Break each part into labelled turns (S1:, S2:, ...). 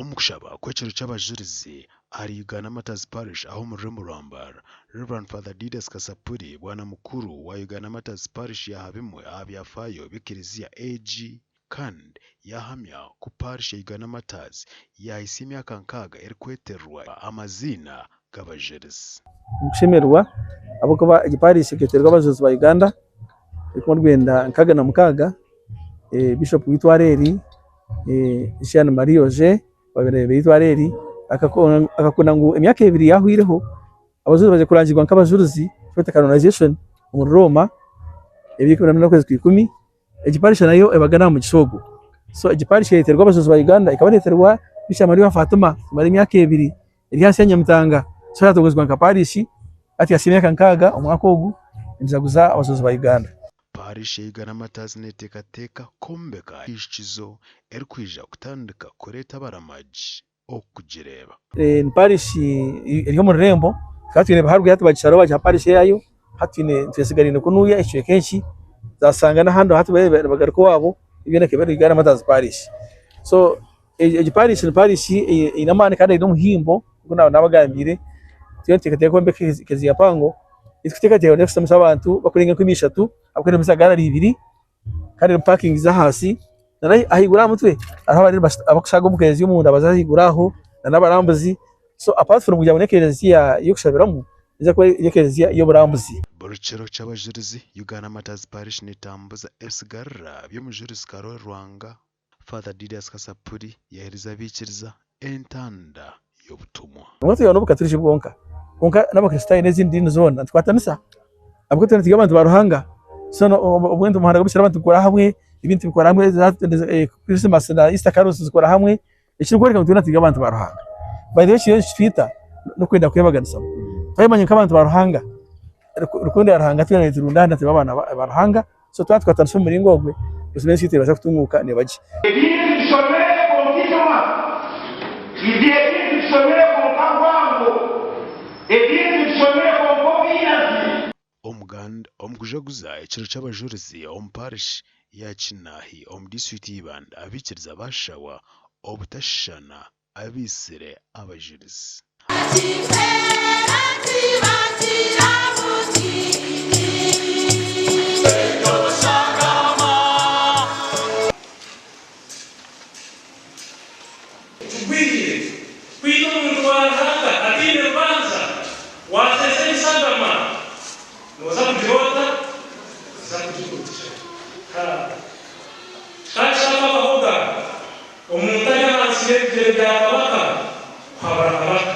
S1: Omu kushaba kw'ekiro ky'abajurizi ahari Uganda Martyrs Parish aha omu rurembo rwa Mbarara, Rev Father Didas Kasapuri, Bwana Mukuru wa Uganda Martyrs Parish yaaha bimwe aha byafaayo by'ekereziya egi kandi yaahamya ku Parish ya Uganda Martyrs yaahitsya emyaka nkaaga erikwetererwa amaziina g'abajurizi.
S2: Nitushemererwa ahabw'okuba egi parish eketererwa abajurizi ba Uganda erikuba rwenda 66, Bishop waitu Areeri, Jean Marie Oje owabaire nayebembera eitwaro eri akakunda ngu emyaka ebiri yahweireho abajurizi baije kurangirwa nk'abajurizi ekibeeta canonization omuri Rooma ebiro n'okwezi kwa ikumi. Egi parish nayo ebagana aha mugisha ogwo. So egi parish eyetererwa abajurizi ba Uganda ekaba neyetererwa Bikira Maria wa Fatima kumara emyaka ebiri eri ahansi ya Nyamitanga so yatongozibwa nka parish hati yahitsya emyaka nkaaga omwaka ogu nijaguza abajurizi ba Uganda.
S1: Parish ya Uganda Martyrs neteekateeka kwombeka eijukizo erikwija kutandika kureeta abaramagi okugireeba.
S2: Ni parish eri omu rurembo tukaba twine baharuguru hati bagisharaho bagiha parish eyaayo hati twine twesigareine kunuya ekicweka eki twashanga n'ahandi hati nibagaruka owaabo byona ekaba eri Uganda Martyrs Parish. So egi parish ni parish eine amaani kandi eine omuhimbo nk'oku naaba nabagambiire turiyo nituteekateeka kwombeka ekereziya mpango ei turikuteekateeka ngu neija kushutamisamu abantu barikurenga enkumi ishatu ahabw'okuba erimu zaagaari ibiri kandi erimu pakingi z'ahansi ahaiguru aha mutwe hariho abarikushaaga omu kereziya omunda baza ahaiguru aho n'abarambuzi so apart from kugira ngu n'ekereziya y'okushabiramu neija kuba eri ekereziya y'oburambuzi.
S1: Buri kiro ky'Abajurizi, Uganda Martyrs Parish netambuza ebisigarira by'Omujurizi Karoli Rwanga Father Didas Kasapuri yaheereza abaikiriza entanda y'obutumwa.
S2: Nangwa twine n'obukaturiki bwonka, kwonka n'Abakristaayo n'ezindi diini zoona nitukwatanisa ahabw'okuba twena turi abantu ba Ruhanga. So obumwe omuhanda gw'omusharaba abantu nibikora hamwe, ebintu tubikora hamwe, Christmas na Easter carols tuzikora hamwe, ekirikworeka ngu twena turi abantu ba Ruhanga. By the way ekiriyo nikitwita n'okwenda kwebaganisamu. Twayemanya nk'abantu ba Ruhanga, rukundo ya Ruhanga twena neturundaana turi abaana ba Ruhanga. So twaba tukwatanisa omu muringo ogwe, buzima ensi yaitu neebaasa kutunguuka neeba gye.
S3: Ebindi tubishomire kwonka eitima, Ebindi tubishomire kwonka rwango, Ebindi tubishomire kwonka obwinazi.
S1: Omuganda omu kujaguza ekiro ky'abajurizi omu parish ya Kinaahi omu disiturikiti ya Ibanda abaikiriza baashabwa obutashushana abaitsire abajurizi.
S4: Kigwire kwita omuntu wa Ruhanga ataine rubanja, waasheesha eshagama nooza kugira ota? Nooza kugihurikira. Kikaba Omuntu ari ahansi y'ebigyere bya kabaka kuhabura kabaka.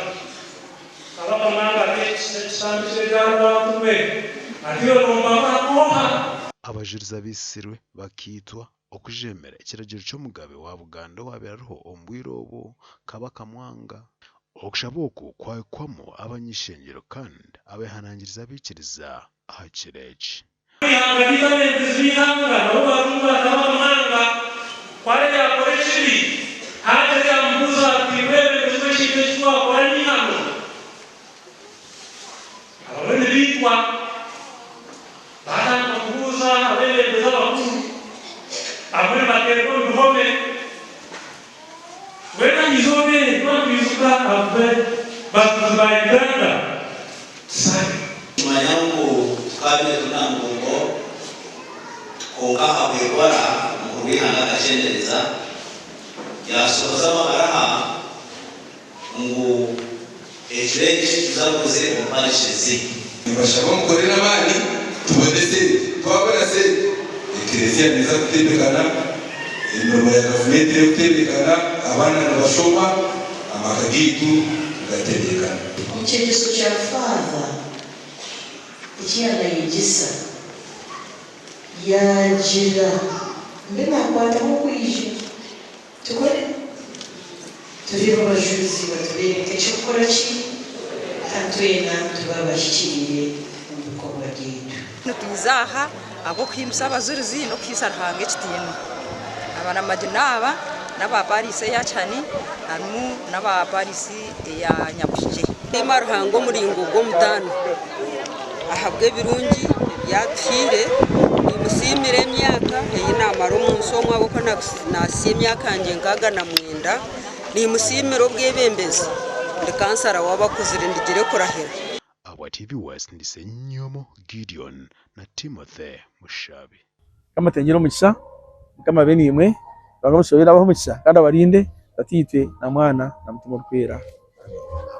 S4: Kabaka Mwanga ati, Ekitambikire bya rwantu mwe, ati iwe nompabura oha?
S1: Abajurizi abaitsirwe bakaitwa okujeemera ekiragiro ky'omugabe wa Buganda owaabaire ariho omu bwire obwo, Kabaka Mwanga. Okushaba oku kwahikwamu abany'ishengyero kandi abeehanangiriza abaikiriza aha kiro eki.
S4: Eihanga ryaitu abeebembezi b'eihanga nabo barungana Kabaka Mwanga ku arebe yaakora ekibi haagira eyaamubuuza ati, Mwebembezi w'ekintu eki twakora n'eihano? Abamwe nibaitwa. Baatandika kubuuza abeebembezi abakuru. Abamwe nibateerwa omu bihome. Mbwenu aha izooba eri twaba nitwijuka abafuzi ba Uganda, tusabe.
S5: Nitumanya ngu tukaabaire turi na nkungo, kwonka ahabw'ebara omukuru w'eihanga akakyendereza, yaasohoza amabaraha ngu ekiro eki tuzaguze omu parish ezi.
S6: Nimbashaba mukore n'amaani tubone sente. Twabona sente, ekereziya neeza kutebekana, emirimo ya gavumenti erikutebekana, abaana nibashoma, amaka gaitu gatebekana.
S7: Omu kyegyeso kya Faather eki yaanayegyesa, yaagira mbe naakwataho okwija. Tukore tureebe abajurizi batubeere nk'eky'okukora ki, kandi twena tube abahikiriire omu bikorwa byaitu.
S8: Nitwiza aha ahabw'okuhimbisa abajurizi n'okuhaisa Ruhanga ekitiinwa. Abaramagi n'aba n'aba paarisi eya Kihani harimu n'aba paarisi eya Nyabuhikye.
S9: Nitusiima Ruhanga omuringo gw'omutaano ahabw'ebirungi ebi atuhaire. Nimusiimira emyaka ei naamara omu nsi omu ahabw'okuba naahitsya emyaka yangye 69. Niimusiimira obwebembezi. Ndi kansara w'abakuzire ndigire kurahira.
S1: Ahabwa TV West ndi Ssenyomo Gideon na Timothy Mushabi.
S2: Mukama atengire omugisha, Mukama abe naimwe, Ruhanga omushobire abahe omugisha kandi abarinde, Tataitwe na Mwana na Mutima Orikwera. Amiina.